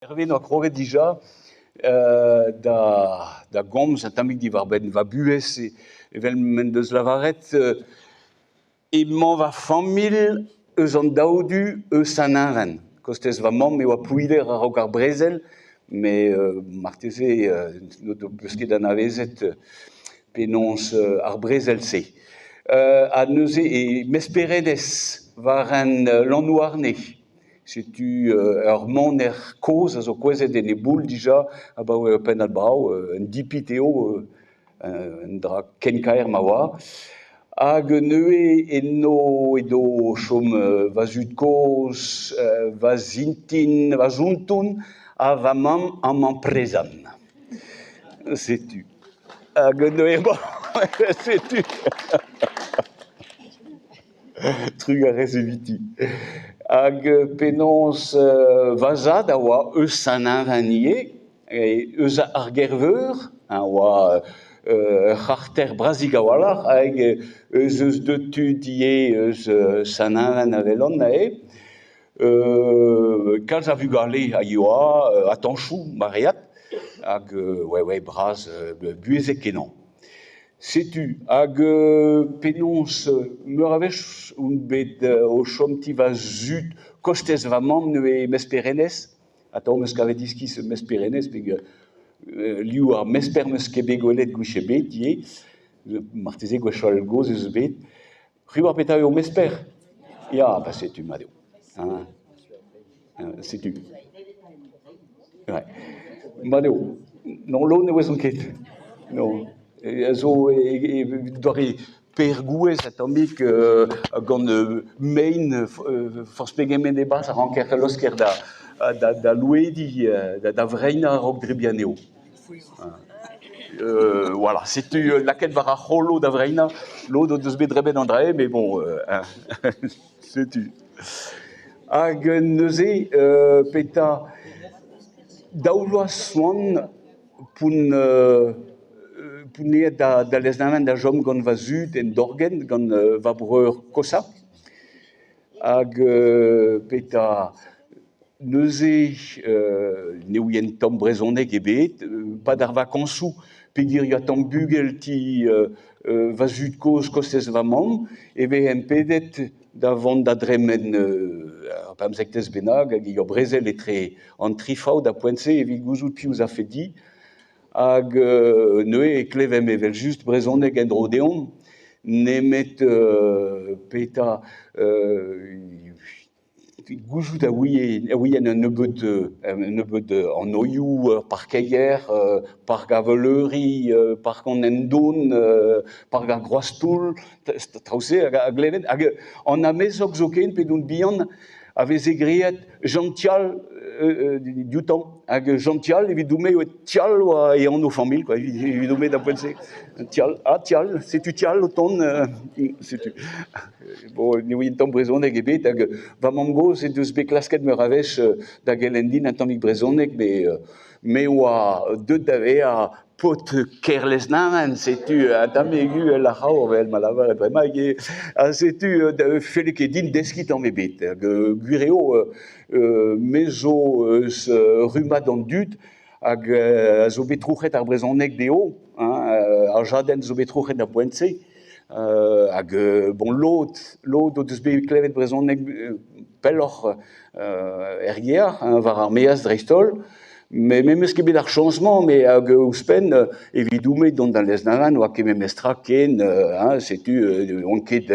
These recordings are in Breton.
Herve 'noa kroget dija da gomz un tammig diwar-benn va buhez evel m'en deus lavaret emañ va familh eus an daou du eus Saint-Neven. Kostez va mamm e oa Plouider a-raok ar brezel met marteze n'o deus ket anavezet penaos ar brezel-se. Ha neuze e Mesperedez war an Lanhouarne. Setu ur maner kozh a zo kouezhet en e boull dija abaoe ur pennad brav, un dipit eo, un dra ken kaer ma oa. Hag neuze eno edo o chom va zud-kozh, va zintin, va zonton ha va mamm amañ prezant. Setu. Hag neuze setu. Trugarez eviti. Hag penaos va zad a oa eus Saint-Neven ivez, eus ar Gerveur, a oa ur c'harter brazik a-walc'h, hag eus eus deut tud ivez eus Saint-Neven a welan aze. Kalz a vugale a yoa, atañchoù maread, hag ouais, ouais, bras, buhezek-kenañ. Setu hag penaos meur a wech on bet o chom ti va zud kostez va mamm neuze Mesperenez. Atav 'm eus kavet iskis Mesperenez peogwir liv ar mesper 'm eus ket bet gwelet gwech ebet ivez. Marteze gwechall gozh ez eus bet. C'hwi 'oar petra eo mesper? Ya, ba setu mat eo. Hein, setu. Ouais. Mat eo. Non, lod ne ouezont ket. Non. A zo doare per-gouez un tammig gant mein forzh pegement e-barzh a ranker laosker da, da, da louediñ, da, da vreinañ a-raok drebiñ anezho. Voilà, setu lakaet war ar c'holo da vreinañ. Lod o deus bet drebet an dra-se, mais bon, setu. Hag neuze, petra, daou vloaz oan p'on p'on aet da, da Lesneven da chom gant va zud en Dorgenn, gant va breur kosañ. Hag petra, neuze ne ouien tamm brezhoneg ebet, 'pad ar vakañsoù peogwir ya tamm bugel ti va zud-kozh kostez va mamm e vezen pedet da vont da dremen ur pemzektez bennak hag ur brezel etre an tri faout ha poent-se evit gouzout piv 'z afe di. Hag neuze e klevemp evel-just brezhoneg en-dro deomp, nemet petra Gouzout a ouien un nebeud un nebeud anoioù, ur parkeier, park ar Veuleuri, park an Hent-Don, park ar Groaz-Toull, traoù-se a glevet. Hag an amezog zoken, p'edon bihan, a veze graet Jean-Tial dioutañ. Hag Jean-Tial, evidon-me, eo Tial oa e anv familh, quoi, evidon-me da poent-se. Tial, ah Tial, setu Tial o tont, setu. Bon, ne ouien tamm brezhoneg ebet hag va mamm-gozh he deus bet klasket meur a wech da gelenn din un tammig brezhoneg, met me oa deuet da vezañ paotr Kerlesneven, setu un tammig uhel ar c'haour evel ma lavaret bremañ, ha setu ne felle ket din deskiñ tamm ebet. Hag gwir eo, me zo eus rummad an dud hag a zo bet trouc'het ar brezhoneg dezho, hein, ar jadenn zo bet trouc'het d'ar poent-se. Hag bon lod, lod o deus bet klevet brezhoneg pelloc'h er gêr, hein, war ar maez dreist-holl. Met me 'meus ket bet ar chañs-mañ, met hag ouzhpenn evidon-me dont da Lesneven 'oa ket memestra ken, hein, setu on ket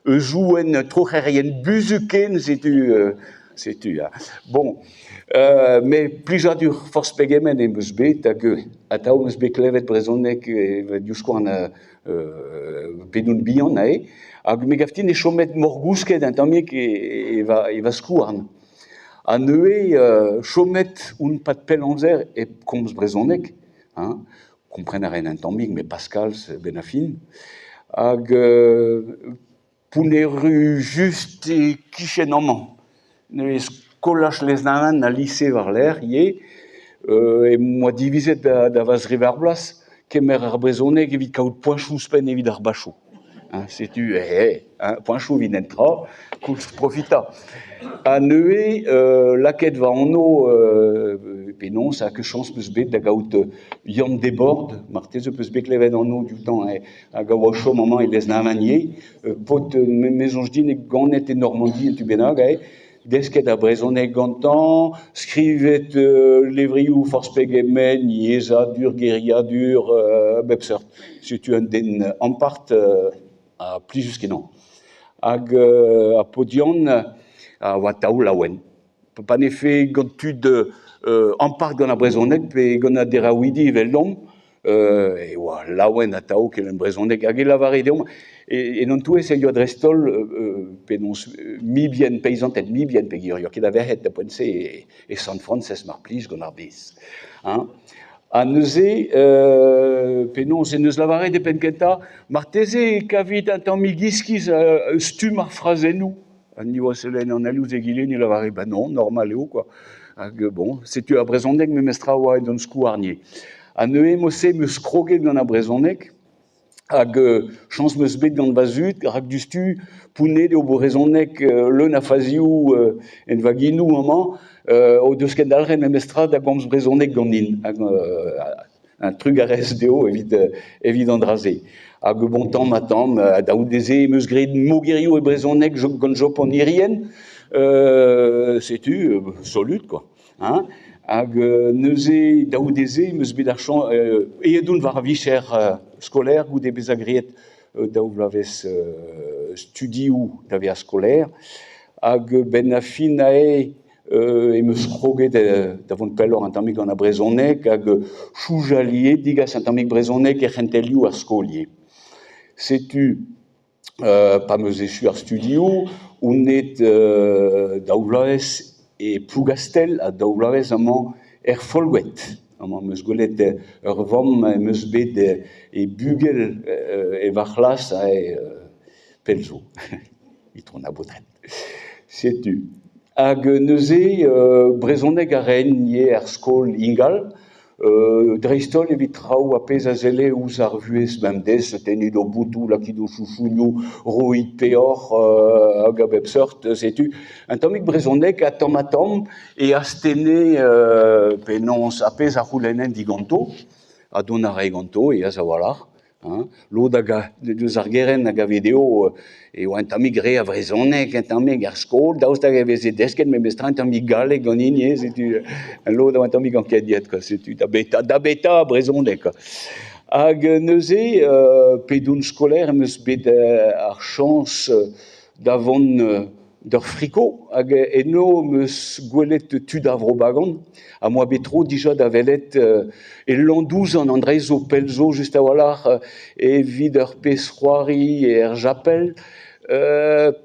eus ouenn troc'herien buzhug ken, setu setu ya. Bon, met plijadur forzh pegement em eus bet hag atav 'm eus bet klevet brezhoneg diouzhskouarn p'edon bihan aze, hag me gav din eo chomet morgousket un tammig e va, e va skouarn. Ha neuze chomet on 'pad pell amzer hep komz brezhoneg, hein, kompren a ran un tammig met pas kalz a-benn ar fin. Hag p'on erru just e-kichen amañ, neuze skolaj Lesneven ha lise war-lerc'h ivez, em boa divizet da va zrevar bloaz kemer ar brezhoneg evit kaout poañchoù ouzhpenn evit ar bachoù. Setu poañchoù evit un tra, koulz profitañ. Ha neuze lakaet va anv Penaos hag chañs 'peus bet da gaout Yann Desbordes, marteze 'peus bet klevet anv dioutañ hag a oa o chom amañ e Lesneven ivez, paotr me soñj din eo ganet e Normandi un tu bennak aze, desket ar brezhoneg gantañ, skrivet levrioù forzh pegement, yezhadur, geriadur, a bep seurt. Setu un den ampart ha plijus-kenañ. Hag ar paotr Yann a oa atav laouen. Pa 'nefe gant tud ampart gant ar brezhoneg pe gant an deraouidi eveldomp, e oa laouen atav kelenn brezhoneg hag e lavare deomp en hon touez e yoa dreist-holl penaos mibien peizanted, mibien peogwir 'yoa ket a verc'hed da poent-se e Sant-Frañsez mar plij gant ar vezh. Hein. Ha neuze penaos en deus lavaret e penn-kentañ marteze e kavit un tammig iskis stumm ar frazennoù. An niv a selle an eil ouzh egile ne lavare ben non, normal eo quoi. Hag bon, setu ar brezhoneg memestra oa en hon skouarn ivez. Ha neuze mod-se 'm eus kroget gant ar brezhoneg hag chañs 'm eus bet gant va zud rak diouzhtu pounnet eo brezhoneg leun a fazioù en va genoù amañ o deus kendalc'het memestra da gomz brezhoneg ganin. Hag un trugarez dezho evit an dra-se. Hag bon tamm-ha-tamm, da c'houde-se em eus graet mogerioù e brezhoneg gant Job an Irien. Setu, solut quoi. Hein. Hag neuze, da c'houde-se, em eus bet ar chañs, aet on war ar vicher skolaer goude bezañ graet daou vloavezh studioù da vezañ skolaer. Hag benn ar fin aze em eus kroget da vont pelloc'h un tammig gant ar brezhoneg hag soñjal ivez degas un tammig brezhoneg er c'hentelioù ar skol ivez. Setu pa 'm eus echu ar studioù on aet daou vloavezh e Plougastell ha daou vloavezh amañ er Folgoad. Amañ 'm eus gwelet ur vamm em eus bet e bugel e va c'hlas aze pell zo. Itron a Baotred. Setu. Hag neuze brezhoneg a raen ivez er skol ingal, dreist-holl evit traoù ar pezh a selle ouzh ar vuhez bemdez, tennit ho botoù, lakit ho chouchounioù, roit peoc'h hag a bep seurt, setu. Un tammig brezhoneg ha tamm-ha-tamm e astenne penaos ar pezh a c'houlennen diganto, ha dont a rae ganto, aes a-walc'h. Hein. Lod hag deus ar gerent a gave dezho e oa un tammig re a vrezhoneg, un tammig ar skol, daoust hag e veze desket memestra un tammig galleg ganin ivez, setu lod a oa un tammig ankeniet quoi, setu da beta, da beta brezhoneg quoi. Hag neuze, p'edon skolaer em eus bet ar chañs da vont d'ur friko hag eno 'm eus gwelet tud ar Vro-Bagan ha 'moa bet tro dija da welet e Landouzan an dra zo pell zo just a-walc'h evit ur pezh-c'hoari er japel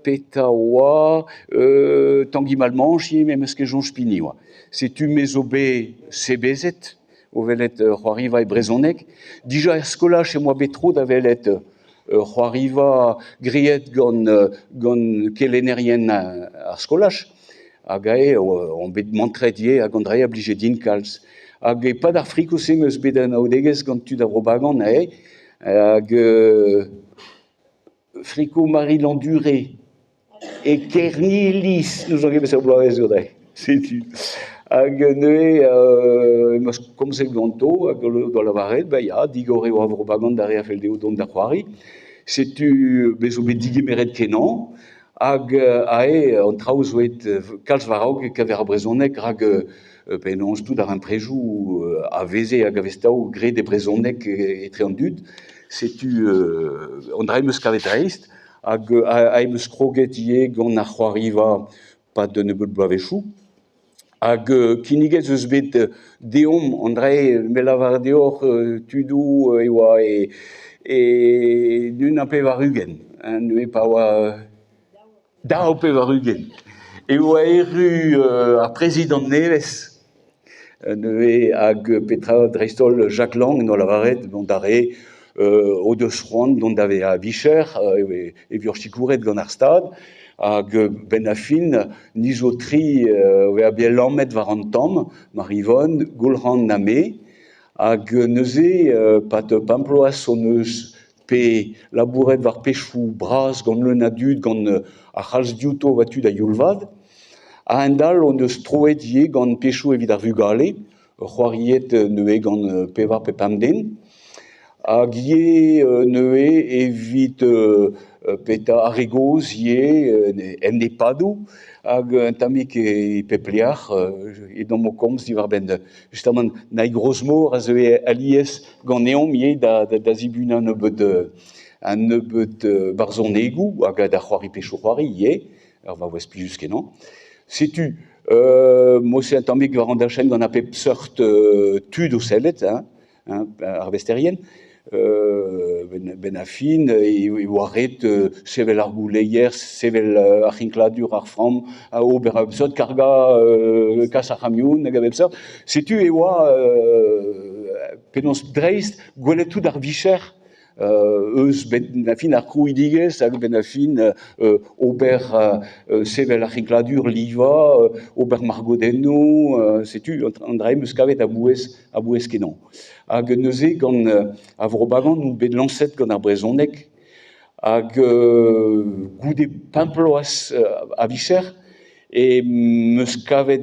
petra oa Tangi Malmanche ivez memes ket soñj pini oa. Setu me zo bet sebezet o welet c'hoariva e brezhoneg. Dija er skolaj em boa bet tro da welet ur c'hoariva graet gant gant kelennerien ar skolaj. Hag aze on bet mantret ivez hag an dra-se a blije din kalz. Hag e-pad ar friko-se 'm eus bet anaoudegezh gant tud ar Vro-Bagan aze. Hag friko Marie Landuré E Kerniliz, n'ouzon ket peseurt bloavezh eo dre, setu. Hag neuze em eus komzet ganto hag o doa lavaret, ba ya, digor eo ar propagande d'ar re a fell dezho dont da c'hoari. Setu bez zo bet digemeret kenañ hag aze an traoù zo aet kalz war-raok e-keñver ar brezhoneg rak penaos tout ar imprejoù a veze hag a vez atav graet e brezhoneg etre an dud. Setu an dra em eus kavet dreist. Hag em eus kroget ivez gant ar c'hoariva 'pad un nebeud bloavezhioù. Hag kinniget ez eus bet deomp, an dra-se, me lavar deoc'h tudoù e oa e 81, neuze pa oa 82, e oa erru ar prezidant nevez neuze hag petra dreist-holl Jacques Lang en doa lavaret dont da re o deus c'hoant dont da vezañ a-vicher e vioc'h sikouret gant ar Stad hag benn ar fin ni zo tri o vezañ bet lammet war an tamm, Maryvonne, Goulc'han ha me hag neuze 'pad pemp bloaz hon eus pe labouret war pechoù bras gant leun a dud gant ar c'halz diouto va tud a-youl vat. A-hend-all hon eus troet ivez gant pechoù evit ar vugale. C'hoariet neuze gant pevar pe pemp den. Hag ivez neuze evit petra ar re gozh ivez en EHPADoù hag un tammig e pep lec'h edomp o komz diwar-benn justamant Naig Rozmor a zeue alies ganeomp ivez da zibunañ un nebeud barzhonegoù hag da c'hoari pezhioù-c'hoari ivez, ur vaouez plijus-kenañ. Setu mod-se un tammig war an dachenn gant a bep seurt tud o sellet hein, arvesterien. Benn ar fin e oa ret sevel ar gouleier, sevel ar c'hinkladur, ar framm, ober a bep seurt, kargañ kas ar c'hamion hag a bep seurt. Setu e oa penaos dreist gwelet tout ar vicher eus benn ar fin ar krouidigezh hag benn ar fin ober sevel ar c'hinkladur, livañ, ober margodennoù, setu an dra-se 'm eus kavet a-bouez kenañ. Hag neuze gant ar Vro Bagan on bet lañset gant ar brezhoneg hag goude pemp bloaz a vicher em eus kavet.